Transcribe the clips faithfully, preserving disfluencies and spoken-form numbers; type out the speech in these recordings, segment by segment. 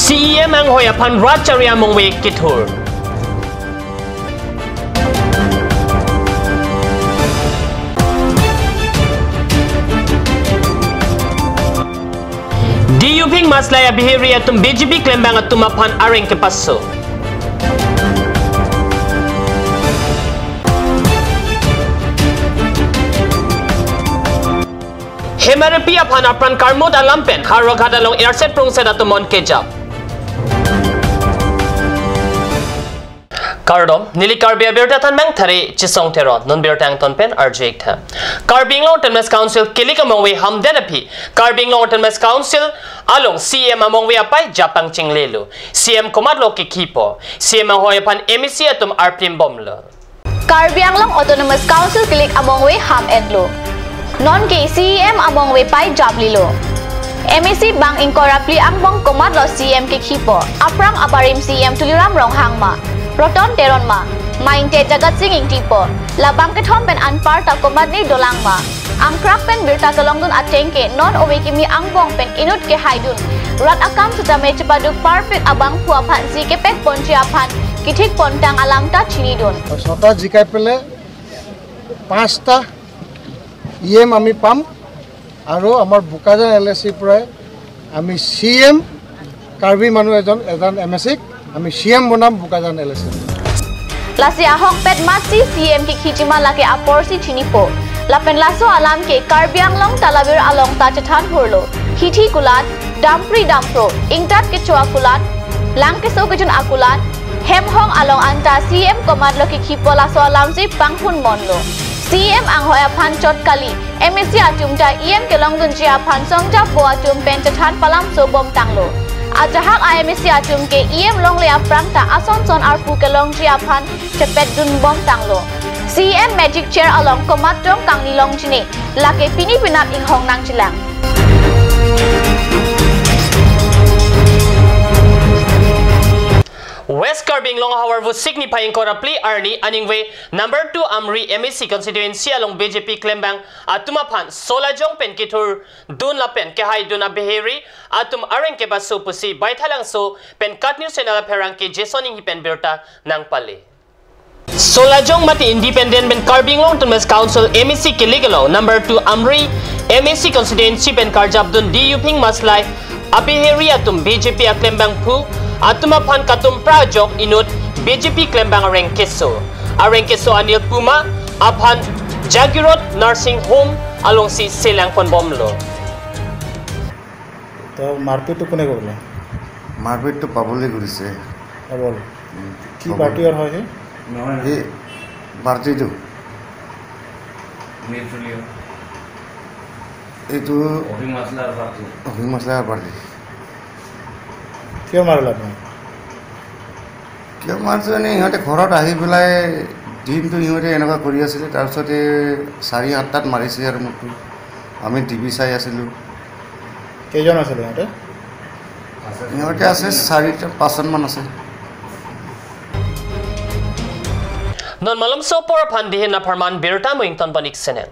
C E M anghoi aphan rat chari amongve kethur. D. Yuping Maslai abiheri atum B J P klembang atum aphan areng kepaso. Hemarepi aphan apran karmut alam pen Howraghat along erset prungset atum mon kejap. Kardom, neli Karbi Abirta thanbang thari Chisong Teron, non birta angton pen arju-ik tha. Karbi Anglong Autonomous Council kilik amongve hamdet aphi, Karbi Anglong Autonomous Council along C M amongve apai japang chinglelo. C M komatlo kekhipo, C M anghoi aphan M A C atum arplim bomlo. Karbi Anglong Autonomous Council kilik amongve ham-etlo. Non ke C E M amongve pai japlilo. M A C bang ingkoi ra phli angbong komatlo C M kekhipo. Aphrang abarim C M Tuliram Ronghang ma, Roton Teron ma, ma ingte Jagat Sing Ingti po. Labang kethom pen anparta komatne dolang ma. Angkrak pen birta kelongdun ateng ke non ove kimi angbong pen inut kehaidun, rat akam sitame chepaduk parpik abangphu aphansi kepekponji aphan kethik pontang alam ta chinidun. ছটা জিকাই পেলাই পাঁচটা E M আমি পাম আৰু আমাৰ বোকাজান এল এ চিৰ পৰাই আমি চি এম, কাৰ্বি মানুহ এজন, এজন এম এ চিক আমি চি এম বনাম বোকাজান এল এ চি। Lasi ahokpet matsi C M kekhiji ma lake aporsi chinipo. Lapen laso alam ke Karbi Anglong talavir along ta chethan hurlo. Hithi kulat, dampri dampro, ingtat kecho akulat, lang keso kejun akulat, hem hong along anta C M komatlo kekhipo laso alamsi panghun monlo. C M anghoi aphan chot kali, M A C atum ta E M kelongdunji aphan songja po atum pen chethan palamso bomtanglo. Ajahak a M A C atum ke E M longle aphrang ta ason son arpu kelongji aphan chepetdun bomtanglo. C M magic chair along komat tong kangni longjine, lake pini penap inghong nangjilang. West Karbi Anglong ahavar Vosik niphai ingkoi ra phli arni aningve number two Amri M A C constituency along B J P klembang atum aphan solajong pen kethurdun lapen kehaidun abiheri atum areng kepaso pusi Baithalangso pen KAT News Channel apherangke Jason Inghi pen birta nangpale. Solajong mate independent pen Karbi Anglong Autonomous Council M A C kilik along number two Amri M A C constituency pen karjapdun D. Yuping Maslai abiheri atum B J P aklembangphu atum aphan katum prajok inut B J P klembang areng keso. Areng keso anil puma aphan Jagiroad Nursing Home alongsi selang ponbomlo. তো মাৰপিটটো কোনে কৰিলে? মাৰপিটটো পাবলে কৰিছে। পাবল। উম, কি পাবল। পাৰ্টিৰ হয় সি? নহয়, নহয়। এই পাৰ্টিটো। মিলফুলিয়া। এইটো অহিম আছলাৰ পাৰ্টি। অহিম আছলাৰ পাৰ্টি। কিয় মাৰিলে আপোনাক? কিয় মাৰিছে মানে, সিহঁতে ঘৰত আহি পেলাই দিনটো সিহঁতে এনেকুৱা কৰি আছিলে, তাৰপিছতে চাৰি আঠটাত মাৰিছে আৰু মোকতো। আমি টিভি চাই আছিলোঁ। কেইজন আছিলে সিহঁতে? সিহঁতে আছে চাৰিটা, পাঁচজনমান আছে। Non malomso apor aphan dihin apharman birta mo ington panik senel.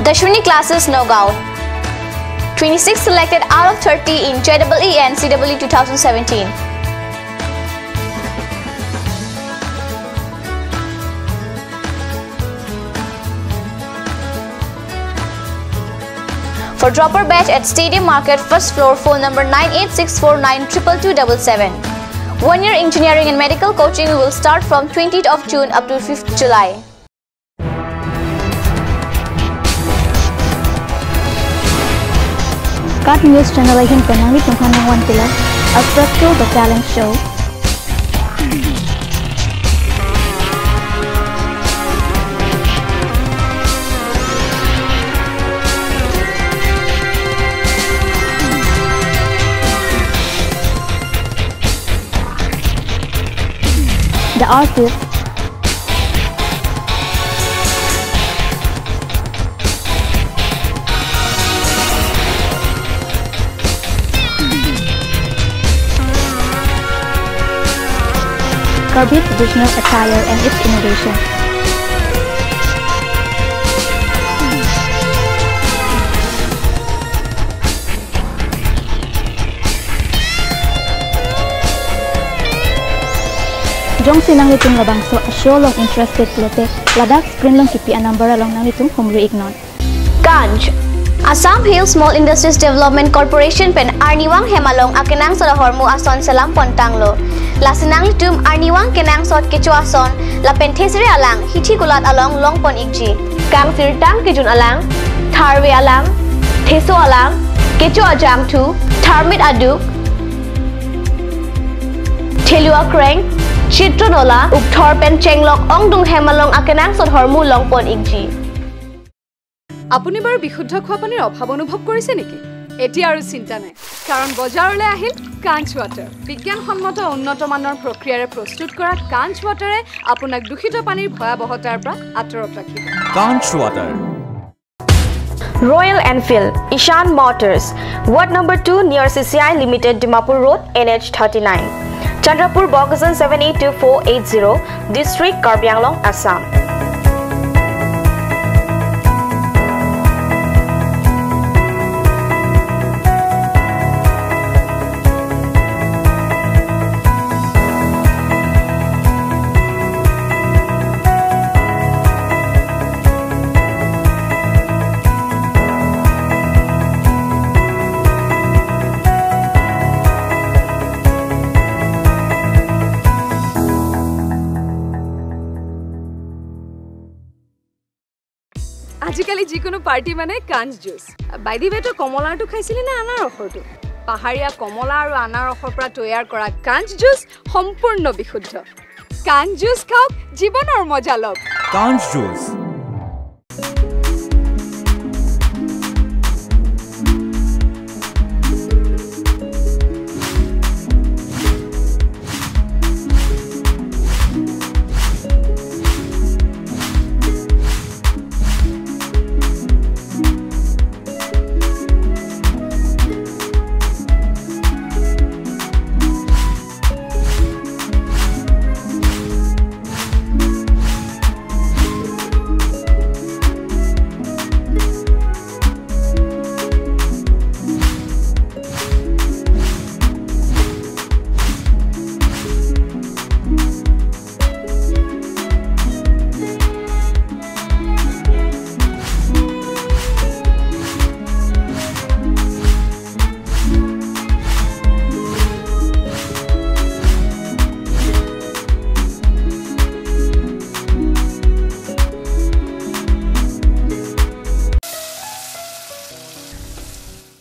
Dashwini Classes Nagaon. Twenty-six selected out of thirty in J E E and C E E two thousand seventeen. For dropper batch at Stadium Market, first floor, phone number nine eight six four nine triple two double seven. One year engineering and medical coaching will start from twentieth of June up to fifth July. KAT News Channel ahin pen nanglitum aphan nangvan kilo, Aspecto, The Talent Show. The Artist. Karbi traditional attire and its innovation. Jongsi nanglitum labangso a-show along interested pulote, ladak screen along kipi a-number along nanglitum humri iknon. Kanch. Assam Hill Small Industries Development Corporation pen arnivang hem along akenangsot ahormu ason selam pontanglo. Lasi nanglitum arnivang kenangsot kecho ason lapen thesere alang hithi kulat along longpon ikji. Kangsirtang kejun alang, tharve alang, theso alang, kecho ajangthu, tharmit aduk, thelu akreng, chitro nola, ukthor pen chenglok ongdung hem along akenangsot ahormu longpon ikji. আপুনি বাৰু বিশুদ্ধ খোৱা পানীৰ অভাৱ অনুভৱ কৰিছে নেকি? এতিয়া আৰু চিন্তা নাই, কাৰণ বজাৰলৈ আহিল কাঞ্চ ৱাটাৰ। বিজ্ঞানসন্মত উন্নত মানৰ প্ৰক্ৰিয়াৰে প্ৰস্তুত কৰা কাঞ্চ ৱাটাৰে আপোনাক দূষিত পানীৰ ভয়াৱহতাৰ পৰা আঁতৰত ৰাখিব। Kanch Water. Royal Enfield, Ishan Motors, Ward number two near C C I Limited, Dimapur Road, N H thirty-nine. Chandrapur, Bokajan seven eight two four eight zero, District, Karbi Anglong, Assam. আজিকালি যিকোনো পাৰ্টি মানে কাঞ্চ juice. By the ৱে, তই কমলাৰটো খাইছিলি নে আনাৰসৰটো? পাহাৰীয়া কমলা আৰু আনাৰসৰ পৰা তৈয়াৰ কৰা কাঞ্চ জুচ সম্পূৰ্ণ বিশুদ্ধ। কাঞ্চ জুচ খাওক, জীৱনৰ মজা লওক। Kanch Juice.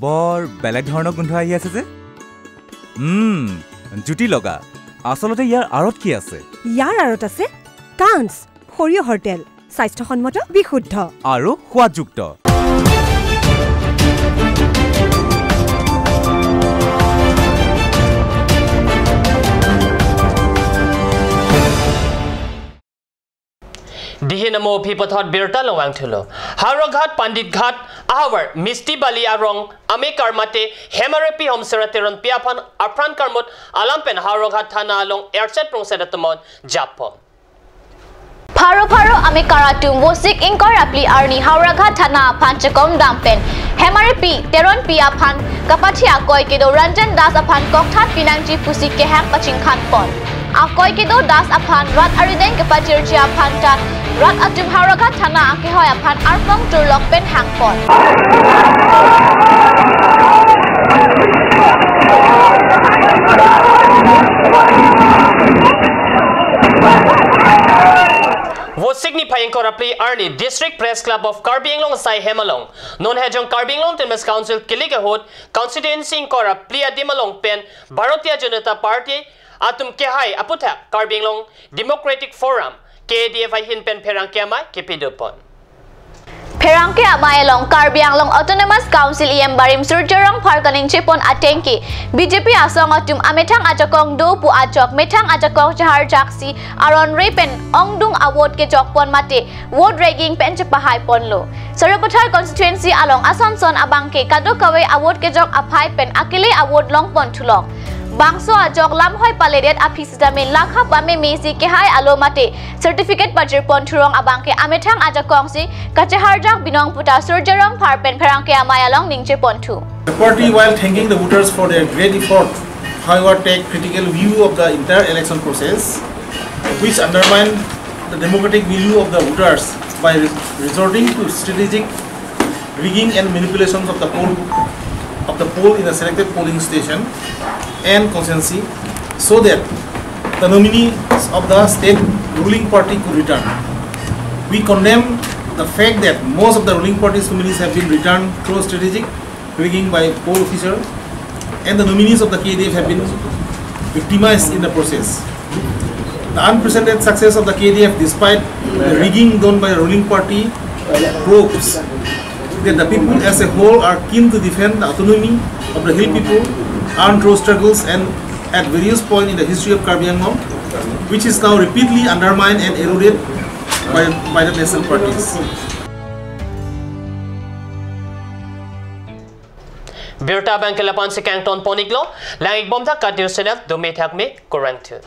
বৰ বেলেগ ধৰণৰ গোন্ধ আহি আছে যে। উম, জুতি লগা। আচলতে ইয়াৰ আঁৰত কি আছে? ইয়াৰ আঁৰত আছে কাঞ্চ, সৰিয়হৰ তেল, স্বাস্থ্যসন্মত, বিশুদ্ধ। আৰু সোৱাদযুক্ত। Dihin amo aphi puthot birta longvang thulo. Howraghat Pandit Ghat ahavar Misti Bali arong amekar mate Hemarepi Homsera Teronpi aphan apran karmut alam pen Howraghat thana along erchet prongset atum japo. Pharo pharo amekar atum Vosik ingkoi ra phli arni Howraghat thana aphan chekom dam pen Hemarepi Teronpi aphan kapathi akoi kedo Ranjan Das aphan kokthat pinangji pusi kehang pachingkhan pon. Akoi kedo Das aphan rat arideng kepajirji aphan ta rat atum Howraghat thana akehoi aphan arpong turlok pen hangpon. Vosik niphai ingkoi ra phli arni District Press Club of Karbi Anglong asai hem along non Hejong Karbi Anglong Autonomous Council kilik ahut constituency ingkoi ra phli adim along pen Bharatiya Janata Party atum kehai aputhak Karbi Anglong Democratic Forum, K A D F ahin pen pherangke amei kepidopon. Pherangke amei along Karbi Anglong Autonomous Council E M barim Surjya Rongphar kaningje pon atengke B J P asong atum amethang ajakong do pu ajok methang ajakong chahar jaksi aron re pen ongdung avote kejok pon mate vote rigging pen chepahai ponlo. Sarupathar constituency along ason son abangke kadokave avote kejok aphai pen akele avote longpon thulok. Bangso ajok lamhoi paledet aphi sitame langkha pameme si kehai alo mate certificate pajirpon thurong abangke amethang ajakong si kacheharjak binong puta Surjya Rongphar pen pherangke amei along ningjeponthu. The party, while thanking the voters for their great effort, however, take critical view of the entire election process, which undermine the democratic will of the voters by re- resorting to strategic rigging and manipulations of the poll of the poll in a selected polling station and constituency, so that the nominees of the state ruling party could return. We condemn the fact that most of the ruling party's nominees have been returned through strategic rigging by poll officer, and the nominees of the K D F have been victimized in the process. The unprecedented success of the K D F, despite the rigging done by the ruling party, proves that the people as a whole are keen to defend the autonomy of the hill people, earned through struggles and at various points in the history of Karbi Anglong, which is now repeatedly undermined and eroded by, by the national parties. Birta abangke lapu-an si kangtonpon-iklo, lang-ikbom thak Kat News Channel, dome thakme, kurvangthu.